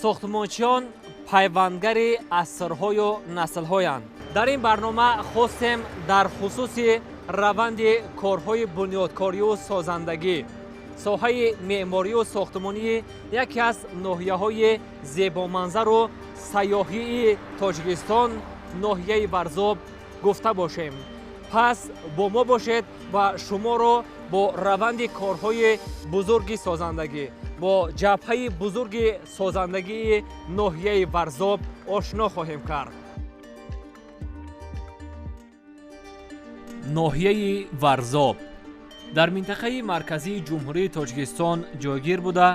Сохтмончиён пайвандгари асрҳою наслҳоянд. Дар ин барнома хостем дар хусуси раванди корҳои бунёдкорию созандагӣ, соҳаи меъморию сохтмонии яке аз ноҳияҳои зебоманзару сайёҳии Тоҷикистон, ноҳияи Варзоб гуфта бошем. Пас бо мо бошед ва шуморо бо раванди корҳои бузурги созандагӣ, бо ҷабҳаи бузурги созандагии ноҳияи Варзоб ошно хоҳем кард. Ноҳияи Варзоб дар минтақаи марказии Ҷумҳурии Тоҷикистон ҷойгир буда,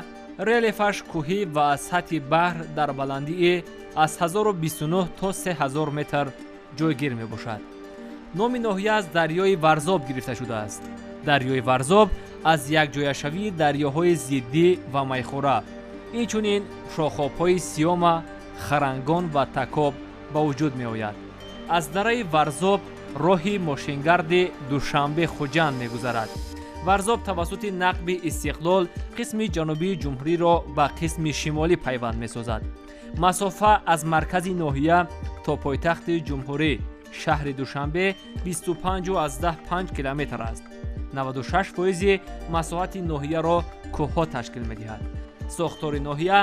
релефаш кӯҳӣ ва аз сатҳи баҳр дар баландии аз 1029 то 3000 метр ҷойгир мебошад. Номи ноҳия аз дарёи Варзоб гирифта шудааст. Дарёи Варзоб аз якҷояшавии дарёҳои Зиддӣ ва Майхӯра, инчунин шохобҳои Сиёма, Харангон ва Такоб ба вуҷуд меояд. Аз дараи Варзоб роҳи мошингарди Душанбе-Хуҷанд мегузарад. Варзоб тавассути нақби Истиқлол қисми ҷанубии ҷумҳуриро ба қисми шимолӣ пайванд месозад. Масофа аз маркази ноҳия то пойтахти ҷумҳурӣ, шаҳри Душанбе, 25,5 километр аст. 96% масоҳати ноҳияро кӯҳҳо ташкил медиҳад. Сохтори ноҳия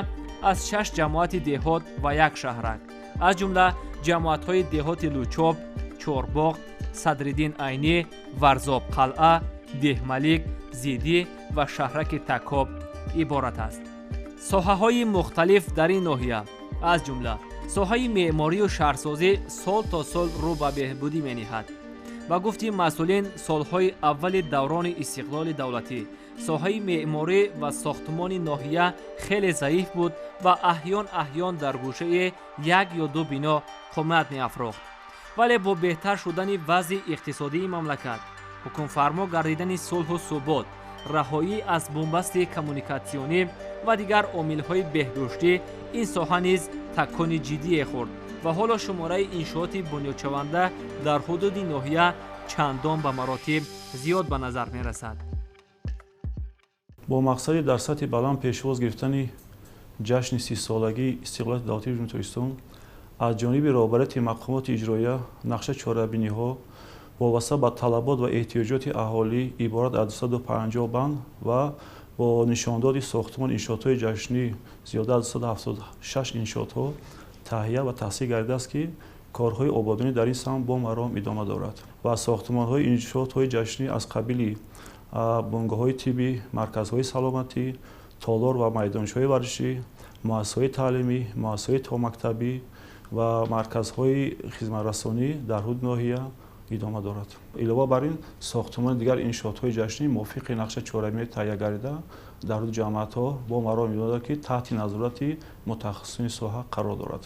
аз шаш ҷамоати деҳот ва як шаҳрак, аз ҷумла ҷамоатҳои деҳоти Лучоб, Чорбоғ, Садриддин Айнӣ, Варзоб қалъа, Деҳмалик, Зидӣ ва шаҳраки Такоб иборат аст. Соҳаҳои мухталиф дар ин ноҳия, аз ҷумла соҳаи меъморию шаҳрсозӣ, сол то сол рӯ ба беҳбудӣ мениҳад. Ба гуфти масъулин, солҳои аввали даврони истиқлоли давлатӣ соҳаи меъморӣ ва сохтмони ноҳия хеле заиф буд ва аҳён аҳён дар гӯшаи як ё ду бино қомат меафрохт. Вале бо беҳтар шудани вазъи иқтисодии мамлакат, ҳукмфармо гардидани сулҳу субот, раҳоӣ аз бунбасти коммуникатсионӣ ва дигар омилҳои беҳдоштӣ, ин соҳа низ такони ҷиддие хӯрд ва ҳоло шумораи иншооти бунёдшаванда дар ҳудуди ноҳия чандон ба маротиб зиёд ба назар мерасад. Бо мақсади дар сатҳи баланд пешвоз гирифтани ҷашни 30-солагии истиқлолияти давлатии Ҷумҳурии Тоҷикистон аз ҷониби роҳбарияти мақомоти иҷроия нақша чорабиниҳо вобаста ба талабот ва эҳтиёҷоти аҳолӣ иборат аз 250 банд ва бо нишондоди сохтмон иншоотҳои ҷашнӣ зиёда аз 276 иншоотҳо таҳия ва таҳсил гардидааст, ки корҳои ободонӣ дар ин самт бо маром идома дорад ва сохтмонҳои иншоотҳои ҷашнӣ аз қабили бунгоҳҳои тиббӣ, марказҳои саломатӣ, толор ва майдончаҳои варзишӣ, муассисаҳои таълимӣ, муассисаҳои томактабӣ ва марказҳои хизматрасонӣ дар ҳудуди ноҳия идома дорад. Илова бар ин, сохтмони дигар иншоотҳои ҷашнӣ мувофиқи нақша чорабинӣ таҳия гардида дар ҳудуди ҷамоатҳо бо маром идома дорад, ки таҳти назорати мутахассисони соҳа қарор дорад.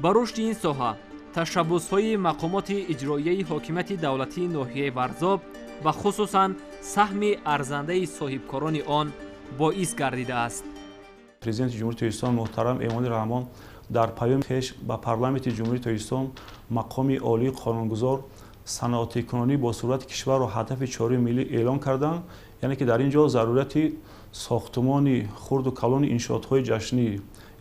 Ба рушди ин соҳа ташаббусҳои мақомоти иҷроияи ҳокимияти давлатии ноҳияи Варзоб ва хусусан саҳми арзандаи соҳибкорони он боис гардидааст. Президенти Ҷумҳурии Тоҷикистон муҳтарам Эмомалӣ Раҳмон дар паёми хеш ба Парламенти Ҷумҳурии Тоҷикистон мақоми олии қонунгузор саноатикунонӣ бо суръати кишварро ҳадафи чоруми миллӣ эълон карданд, яъне ки дар ин ҷо зарурияти сохтмони хурду калони иншоотҳои ҷашнӣ,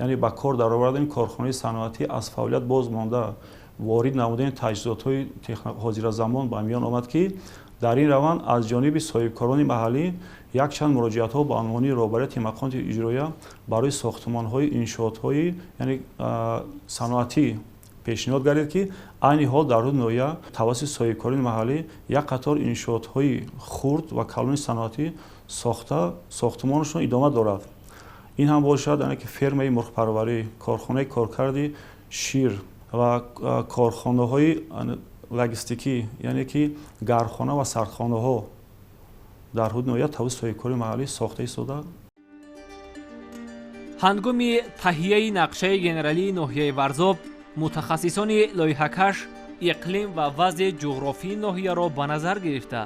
яъне ба кор даровардани корхонаи саноатӣ аз фаъолият боз монда, ворид намудани таҷҳизотҳои ҳозиразамон ба миён омад, ки дар ин раванд аз ҷониби соҳибкорони маҳаллӣ якчанд муроҷиатҳо ба унвони роҳбарияти мақомоти иҷроия барои сохтмонҳои иншоотҳои яъне саноатӣ пешниҳод гардид, ки айни ҳол дар ҳудуди ноҳия тавассути соҳибкорони маҳаллӣ як қатор иншоотҳои хурд ва калони саноатӣ сохта сохтмонашон идома дорад. Ин ҳам бошад, яъне ки фермаи мурғпарварӣ, корхонаи коркарди шир ва корхонаҳои логистикӣ, яъне ки гармхона ва сардхонаҳо дар ҳудуди ноҳия тавассути соҳибкорони маҳаллӣ сохта истода. Ҳангоми таҳияи нақшаи генералии ноҳияи Варзоб мутахассисони лоиҳакаш иқлим ва вазъи ҷуғрофии ноҳияро ба назар гирифта,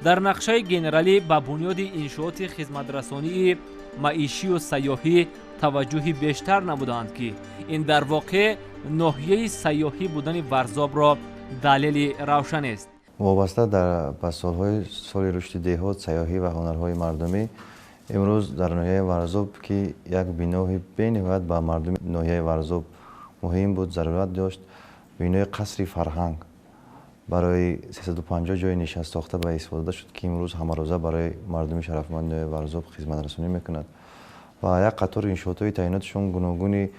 дар нақшаи генералӣ ба бунёди иншооти хизматрасонии маишию сайёҳӣ таваҷҷӯҳи бештар намуданд, ки ин дар воқеъ ноҳияи сайёҳӣ будани Варзобро далели равшанест. Вобаста ба солҳои соли рушди деҳот, сайёҳӣ ва ҳунарҳои мардумӣ Имрӯз дар ноҳияи Варзоб, ки як бинои бениҳоят ба мардуми ноҳияи Варзоб муҳим буд, зарурат дошт, бинои қасри фарҳанг барои 350 ҷои нишаст сохта ба истифода шуд, ки имрӯз ҳамарӯза барои мардуми шарафманди ноҳияи Варзоб хизматрасонӣ мекунад ва як қатор иншоотҳои таъинотшон гуногуни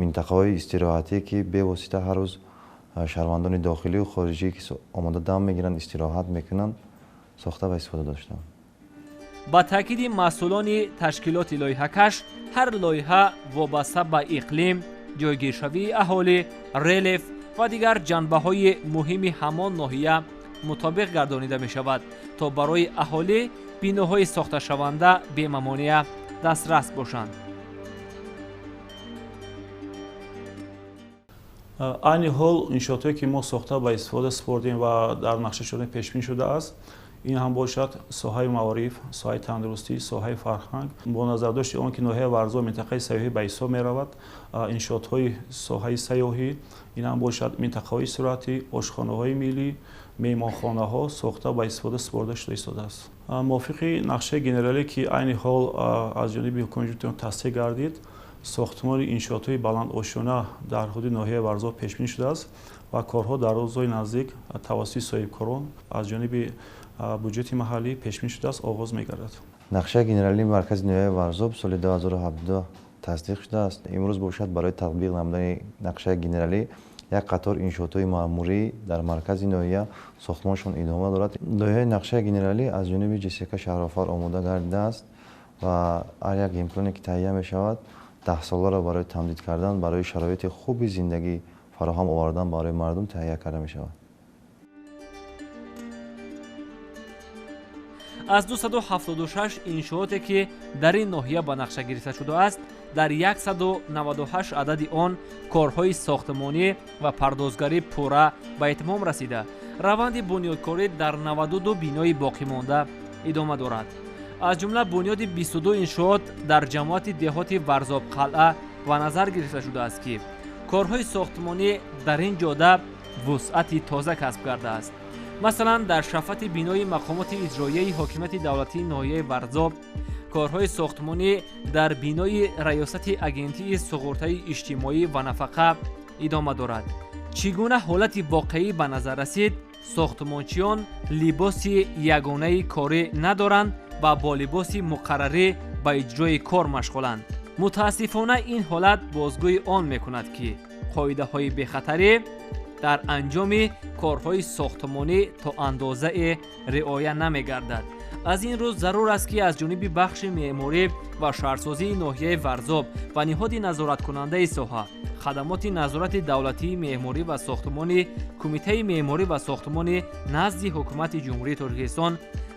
минтақаҳои истироҳатӣ, ки бевосита ҳар рӯз шаҳрвандони дохилию хориҷӣ, ки омода дам мегиранд, истироҳат мекунанд, сохта ба истифода доштанд. Ба таъкиди масъулони ташкилоти лоиҳакаш, ҳар лоиҳа вобаста ба иқлим, ҷойгиршавии аҳолӣ, релеф ва дигар ҷанбаҳои муҳими ҳамон ноҳия мутобиқ гардонида мешавад, то барои аҳолӣ биноҳои сохташаванда бемамониа дастрас бошанд. Айни ҳол иншоотҳое, ки мо сохта ба истифода супордем ва дар нақшашуда пешбинӣ шудааст, ин ҳам бошад соҳаи маориф, соҳаи тандурустӣ, соҳаи фарҳанг. Бо назардошти он ки ноҳияи Варзоб минтақаи сайёҳӣ ба ҳисоб меравад, иншоотҳои соҳаи сайёҳӣ, ин ҳам бошад минтақаҳои истироҳатӣ, ошхонаҳои миллӣ, меҳмонхонаҳо сохта ба истифода супорида шуда истодааст. Мувофиқи нақшаи генералӣ, ки айни ҳол аз ҷониби ҳукумати ҷумҳурӣ тасдиқ гардид, сохтмони иншоотҳои баландошёна дар ҳудуди ноҳияи Варзоб пешбинӣ шудааст ва корҳо дар рӯзҳои наздик тавассути соҳибкорон аз ҷониби буҷети маҳаллӣ пешбинӣ шудааст, оғоз мегардад. Нақшаи генералии маркази ноҳияи Варзоб соли 2017 тасдиқ шудааст. Имрӯз бошад барои татбиқ намудани нақшаи генералӣ як қатор иншоотҳои маъмурӣ дар маркази ноҳия сохтмоншон идома дорад. Лоиҳаи нақшаи генералӣ аз ҷониби ҶСК Шаҳрофар омода гардидааст ва ҳар як генплане, ки таҳия мешавад, 10 соларо барои тамдид кардан, барои шароити хуби зиндагӣ фароҳам овардан барои мардум таҳия карда мешавад. Аз 276 иншооте, ки дар ин ноҳия ба нақша гирифта шудааст, дар 198 адади он корҳои сохтмонӣ ва пардозгарӣ пурра ба итмом расида, раванди бунёдкорӣ дар 92 бинои боқимонда идома дорад. Аз ҷумла бунёди 22 иншоот дар ҷамоати деҳоти Варзобқалъа ба назар гирифта шудааст, ки корҳои сохтмонӣ дар ин ҷода вусъати тоза касб кардааст. Масалан, дар шафати бинои мақомоти иҷроияи ҳокимияти давлатии ноҳияи Варзоб, корҳои сохтмонӣ дар бинои раёсати Агентии суғуртаи иҷтимоӣ ва нафақа идома дорад. Чӣ гуна ҳолати воқеӣ ба назар расид, сохтмончиён либоси ягонаи корӣ надоранд ва бо либоси муқаррарӣ ба иҷрои кор машғуланд. Мутаассифона, ин ҳолат бозгӯи он мекунад, ки қоидаҳои бехатарӣ дар анҷоми корҳои сохтмонӣ то андозае риоя намегардад. Аз ин рӯз зарур аст, ки аз ҷониби бахши меъморӣ ва шаҳрсозии ноҳияи Варзоб ва ниҳоди назораткунандаи соҳа, хадамоти назорати давлатии меъморӣ ва сохтмони Кумитаи меъморӣ ва сохтмони назди Ҳукумати Ҷумҳурии Тоҷикистон,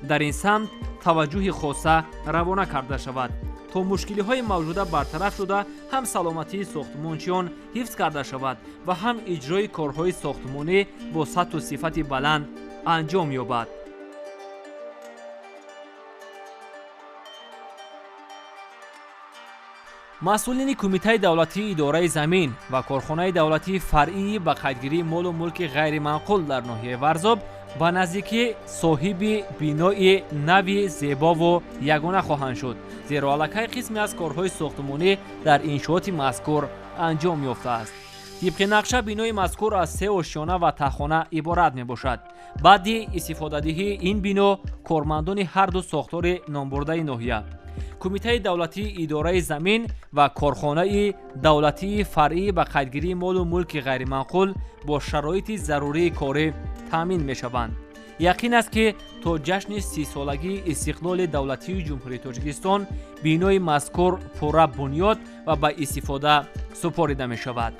дар ин самт таваҷҷӯҳи хоса равона карда шавад, то мушкилиҳои мавҷуда бартараф шуда, ҳам саломатии сохтмончиён ҳифз карда шавад ва ҳам иҷрои корҳои сохтмонӣ бо сатҳу сифати баланд анҷом ёбад. Масъулини Кумитаи давлатии идораи замин ва корхонаи давлатии фаръии ба қайдгирии молу мулки ғайриманқул дар ноҳияи Варзоб ба наздикӣ соҳиби бинои нави зебову ягона хоҳанд шуд, зеро аллакай қисме аз корҳои сохтмонӣ дар иншооти мазкур анҷом ёфтааст. Тибқи нақша, бинои мазкур аз се ошёна ва таҳхона иборат мебошад. Баъди истифодадиҳии ин бино кормандони ҳарду сохтори номбурдаи ноҳия, Кумитаи давлатии идораи замин ва корхонаи давлатии фаръӣ ба қайдгирии молу мулки ғайриманқул бо шароити зарурии корӣ таъмин мешаванд. Яқин аст, ки то ҷашни 30-солагии истиқлоли давлатии Ҷумҳурии Тоҷикистон бинои мазкур пурра бунёд ва ба истифода супорида мешавад.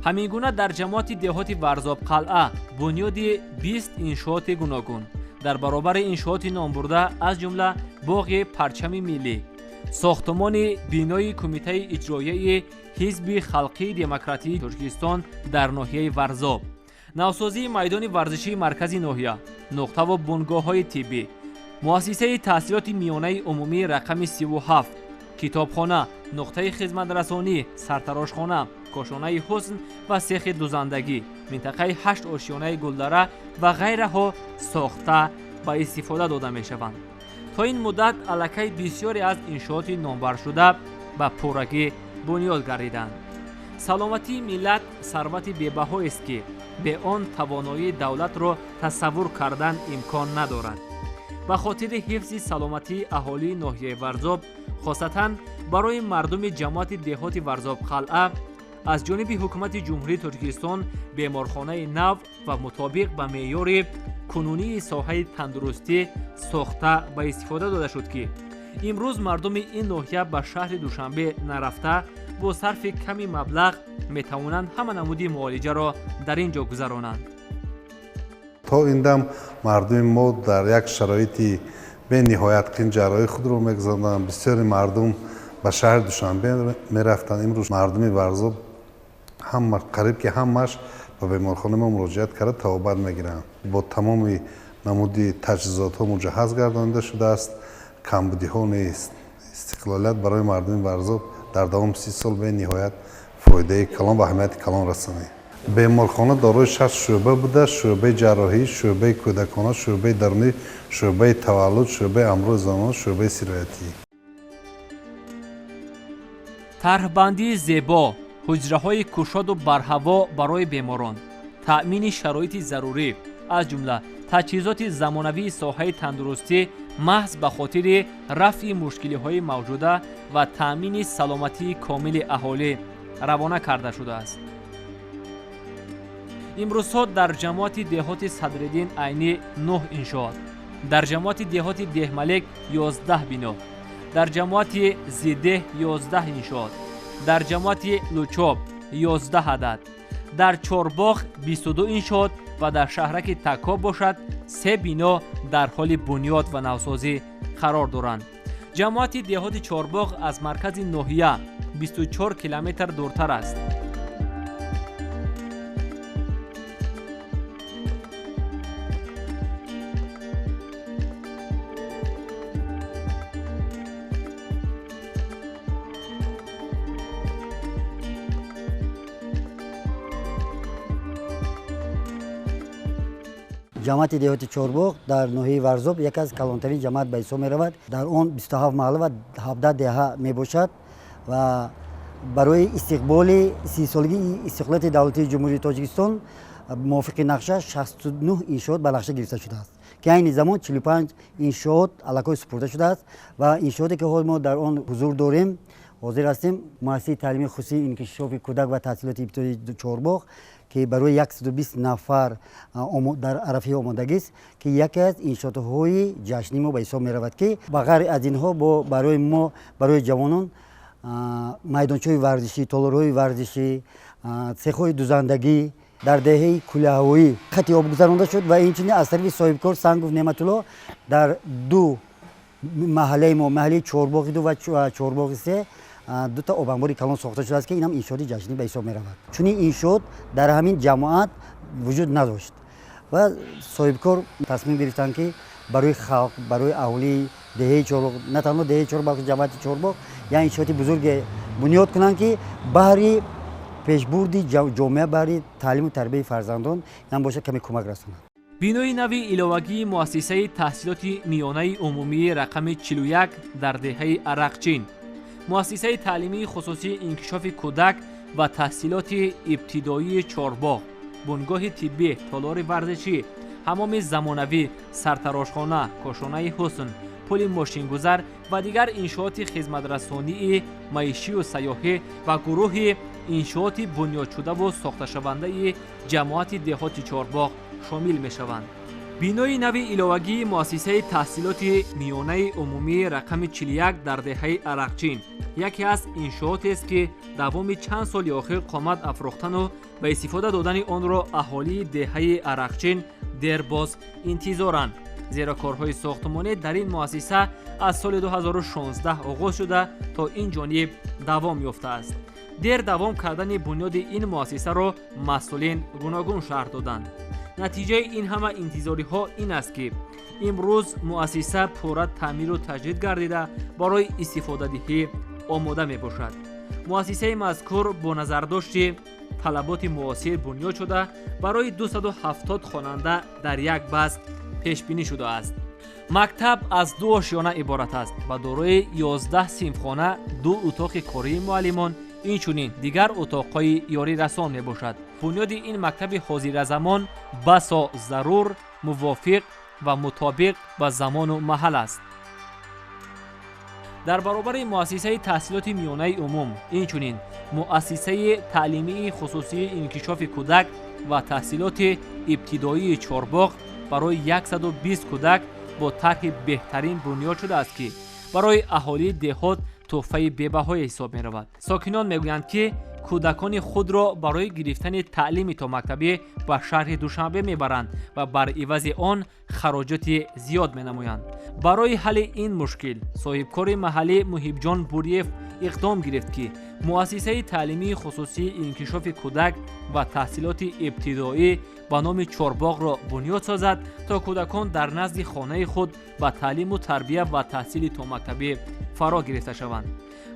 Ҳамин гуна дар ҷамоати деҳоти Варзобқалъа бунёди 20 иншооти гуногун дар баробари иншооти номбурда, аз ҷумла боғи парчами миллӣ, сохтмони бинои Кумитаи иҷроияи Ҳизби халқии демократии Тоҷикистон дар ноҳияи Варзоб, навсозии майдони варзишии маркази ноҳия, нуқтаву бунгоҳҳои тиббӣ, муассисаи таҳсилоти миёнаи умумии рақами 37, китобхона, нуқтаи хизматрасонӣ, сартарошхона, кошонаи ҳусн ва сехи дузандагӣ, минтақаи ҳашт ошёнаи Гулдара ва ғайраҳо сохта ба истифода дода мешаванд. То ин муддат аллакай бисёре аз иншооти номбаршуда ба пуррагӣ бунёд гардиданд. Саломатии миллат сарвати бебаҳоест, ки бе он тавоноии давлатро тасаввур кардан имкон надорад. Ба хотири ҳифзи саломатии аҳолии ноҳияи Варзоб, хосатан барои мардуми ҷамоати деҳоти Варзоб-қалъа, аз ҷониби ҳукумати Ҷумҳурии Тоҷикистон беморхонаи нав ва мутобиқ ба меъёри кунунии соҳаи тандурустӣ сохта ба истифода дода шуд, ки имрӯз мардуми ин ноҳия ба шаҳри Душанбе нарафта бо сарфи ками маблағ метавонанд ҳама намуди муолиҷаро дар ин ҷо гузаронанд. То ин дам мардуми мо дар як шароити бениҳоят қин ҷарроҳии худро мегузаронанд. Бисёри мардум ба шаҳри Душанбе мерафтанд. Имрӯз мардуми Варзоб ҳама қариб ки ҳамааш ба беморхонаи мо муроҷиат карда табобат мегиранд. Бо тамоми намуди таҷҳизотҳо муҷаҳҳаз гардонида шудааст, камбудиҳо нест. Истиқлолият барои мардуми Варзоб дар давоми 30 сол бениҳоят фоидаи калон ва аҳамияти калон расонид. Беморхона дорои 6 шӯъба буда: шӯъбаи ҷарроҳӣ, шӯъбаи кӯдакона, шӯъбаи дарунӣ, шӯъбаи таваллуд, шӯъбаи амрози занон, шӯъбаи сироятӣ. Тарҳбандии зебо, ҳуҷраҳои кушоду барҳаво барои беморон, таъмини шароити зарурӣ, аз ҷумла таҷҳизоти замонавии соҳаи тандурустӣ маҳз ба хотири рафъи мушкилиҳои мавҷуда ва таъмини саломатии комили аҳолӣ равона карда шудааст. Имрӯзҳо дар ҷамоати деҳоти Садриддин Айнӣ 9 иншоот, дар ҷамоати деҳоти Деҳмалек 11 бино, дар ҷамоати Зидеҳ 11 иншоот, дар ҷамоати Лучоб 11 адад, дар Чорбоғ 22 иншоот ва дар шаҳраки Такоб бошад 3 бино дар ҳоли бунёд ва навсозӣ қарор доранд. Ҷамоати деҳоти Чорбоғ аз маркази ноҳия 24 километр дуртар аст. Ҷамоати деҳоти Чорбоғ дар ноҳияи Варзоб яке аз калонтарин ҷамоат ба ҳисоб меравад. Дар он 27 маҳалла ва 17 деҳа мебошад ва барои истиқболи 30-солагии истиқлолияти давлатии Ҷумҳурии Тоҷикистон мувофиқи нақша 69 иншоот ба нақша гирифта шудааст, ки айни замон 45 иншоот аллакай супурда шудааст ва иншооте ки ҳол мо дар он ҳузур дорем, ҳозир ҳастем, муассисаи таълимии хусусии инкишофи кӯдак ва таҳсилоти ибтидоии Чорбоғ, ки барои 120 нафар дар арафаи омодагист, ки яке аз иншоотҳои ҷашнии мо ба ҳисоб меравад, ки ба ғайр аз инҳо барои мо, барои ҷавонон майдончаҳои варзишӣ, толорҳои варзишӣ, цехҳои дузандагӣ дар деҳаи Кулаҳавоӣ хати об гузаронда шуд ва инчунин аз тарафи соҳибкор Сангов Неъматулло дар ду маҳаллаи мо, маҳаллаи Чорбоғи 2 ва Чорбоғи 3, дута обанбори калон сохта шудааст, ки инам иншооти ҷашнӣ ба ҳисоб меравад. Чунин иншоот дар ҳамин ҷамоат вуҷуд надошт ва соҳибкор тасмим гирифтанд, ки барои халқ, барои аҳолии деҳаи Чорбоғ, на танҳо деҳаи Чорбоғ, балки ҷамоати Чорбоғ як иншооти бузурге бунёд кунанд, ки баҳри пешбурди ҷомеа, баҳри таълиму тарбияи фарзандон ҳам бошад, каме кӯмак расонад. Бинои нави иловагии муассисаи таҳсилоти миёнаи умумии рақами 41 дар деҳаи Арақчин, муассисаи таълимии хусусии инкишофи кӯдак ва таҳсилоти ибтидоии Чорбоғ, бунгоҳи тиббӣ, толори варзишӣ, ҳамоми замонавӣ, сартарошхона, кошонаи ҳусн, пули мошингузар ва дигар иншооти хизматрасонии маишию сайёҳӣ ва гурӯҳи иншооти бунёдшудаву сохташавандаи ҷамоати деҳоти Чорбоғ шомил мешаванд. Бинои нави иловагии муассисаи таҳсилоти миёнаи умумии рақами 41 дар деҳаи Арақчин яке аз иншоотест, ки давоми чанд соли охир қомат афрохтану ба истифода додани онро аҳолии деҳаи Арақчин дербоз интизоранд, зеро корҳои сохтмонӣ дар ин муассиса аз соли 2016 оғоз шуда то ин ҷониб давом ёфтааст. Дер давом кардани бунёди ин муассисаро масъулин гуногун шарҳ доданд. Натиҷаи ин ҳама интизориҳо ин аст, ки имрӯз муассиса пурра таъмиру таҷдид гардида барои истифодадиҳӣ омода мебошад. Муассисаи мазкур бо назардошти талаботи муосир бунёд шуда барои 270 хонанда дар як баст пешбинӣ шудааст. Мактаб аз ду ошёна иборат аст ва дорои 11 синфхона, ду утоқи кории муаллимон, инчунин дигар утоқҳои ёрирасон мебошад. Бунёди ин мактаби ҳозиразамон басо зарур, мувофиқ ва мутобиқ ба замону маҳал аст. Дар баробари муассисаи таҳсилоти миёнаи умум, инчунин муассисаи таълимии хусусии инкишофи кӯдак ва таҳсилоти ибтидоии Чорбоғ барои 120 кӯдак бо тарҳи беҳтарин бунёд шудааст, ки барои аҳолии деҳот тӯҳфаи бебаҳое ҳисоб меравад. Сокинон мегӯянд, ки кӯдакони худро барои гирифтани таълими томактабӣ ба шаҳри Душанбе мебаранд ва бар ивази он хароҷоти зиёд менамоянд. Барои ҳалли ин мушкил соҳибкори маҳаллӣ Муҳибҷон Буриев иқдом гирифт, ки муассисаи таълимии хусусии инкишофи кӯдак ва таҳсилоти ибтидоӣ ба номи Чорбоғро бунёд созад, то кӯдакон дар назди хонаи худ ба таълиму тарбия ва таҳсили томактабӣ фаро гирифта шаванд.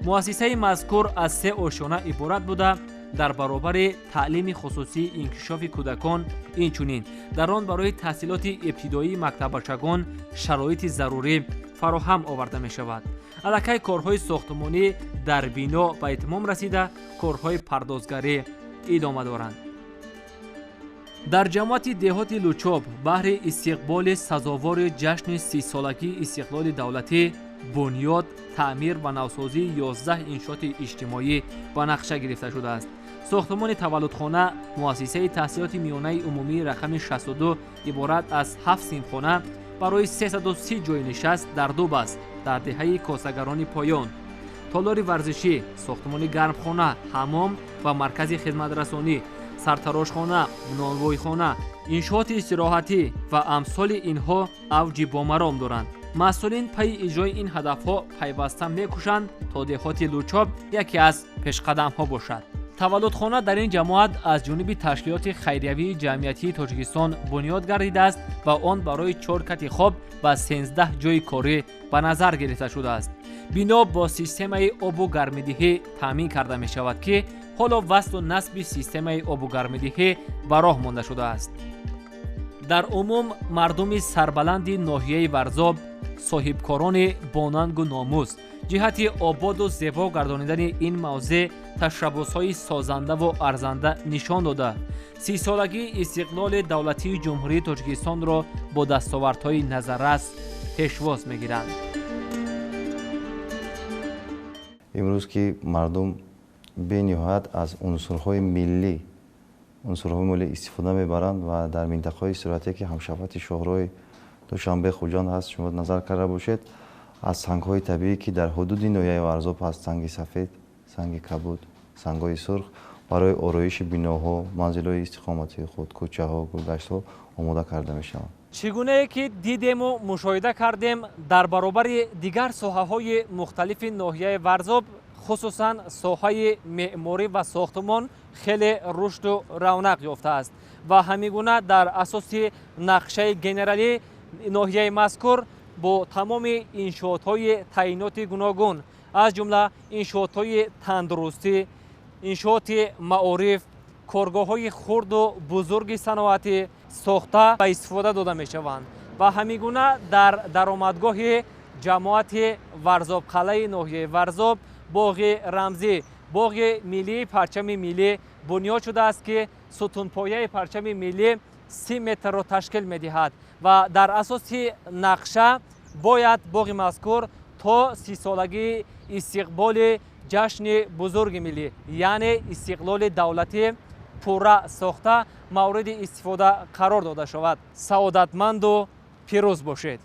Муассисаи мазкур аз се ошёна иборат буда, дар баробари таълими хусусии инкишофи кӯдакон, инчунин дар он барои таҳсилоти ибтидоии мактаббачагон шароити зарурӣ фароҳам оварда мешавад. Аллакай корҳои сохтмонӣ дар бино ба итмом расида, корҳои пардозгарӣ идома доранд. Дар ҷамоати деҳоти Лучоб баҳри истиқболи сазовори ҷашни 30-солагии истиқлоли давлатӣ бунёд, таъмир ва навсозии 11 иншооти иҷтимоӣ ба нақша гирифта шудааст. Сохтмони таваллудхона, муассисаи таҳсилоти миёнаи умумии рақами 62 иборат аз 7 синфхона барои 330 ҷойи нишаст дар ду баст дар деҳаи Косагарони Поён, толори варзишӣ, сохтмони гармхона, ҳаммом ва маркази хизматрасонӣ, сартарошхона, нонвойхона, иншооти истироҳатӣ ва амсоли инҳо авҷи бомаром доранд. Масъулин пайи иҷрои ин ҳадафҳо пайваста мекӯшанд, то деҳоти Лучоб яке аз пешқадамҳо бошад. Таваллудхона дар ин ҷамоат аз ҷониби ташкилоти хайриявии ҷамъиятии Тоҷикистон бунёд гардидааст ва он барои 4 кати хоб ва 13 ҷойи корӣ ба назар гирифта шудааст. Бино бо системаи обу гармидиҳӣ таъмин карда мешавад, ки ҳоло васлу насби системаи обу гармидиҳӣ ба роҳ монда шудааст. Дар умум мардуми сарбаланди ноҳияи Варзоб, соҳибкорони бонангу номус, ҷиҳати ободу зебо гардонидани ин мавзеъ ташаббусҳои созандаву арзанда нишон дода, 30-солагии истиқлоли давлатии Ҷумҳурии Тоҷикистонро бо дастовардҳои назаррас пешвоз мегиранд. Имрӯз ки мардум бениҳоят аз унсурҳои миллӣ истифода мебаранд ва дар минтақаҳои истироҳатие ки ҳамшафати шоҳрои Душанбе Хуҷанд ҳаст, шумо назар карда бошед, аз сангҳои табиӣ ки дар ҳудуди ноҳияи Варзоб ҳаст, санги сафед, санги кабуд, сангҳои сурх барои ороиши биноҳо, манзилҳои истиқоматии худ, кӯчаҳо, гулгаштҳо омода карда мешаванд. Чӣ гунае ки дидему мушоҳида кардем, дар баробари дигар соҳаҳои мухталифи ноҳияи Варзоб, хусусан соҳаи меъморӣ ва сохтмон хеле рушду равнақ ёфтааст ва ҳамин гуна дар асоси нақшаи генералӣ ноҳияи мазкур бо тамоми иншоотҳои таъиноти гуногун, аз ҷумла иншоотҳои тандурустӣ, иншооти маориф, коргоҳҳои хурду бузурги саноатӣ сохта ба истифода дода мешаванд ва ҳамин гуна дар даромадгоҳи ҷамоати Варзобқалъаи ноҳияи Варзоб боғи рамзӣ, боғи миллии парчами миллӣ бунёд шудааст, ки сутунпояи парчами миллӣ 30 метрро ташкил медиҳад ва дар асоси нақша бояд боғи мазкур то 30-солагии истиқболи ҷашни бузурги миллӣ, яъне истиқлоли давлатӣ пурра сохта мавриди истифода қарор дода шавад. Саодатманду пирӯз бошед.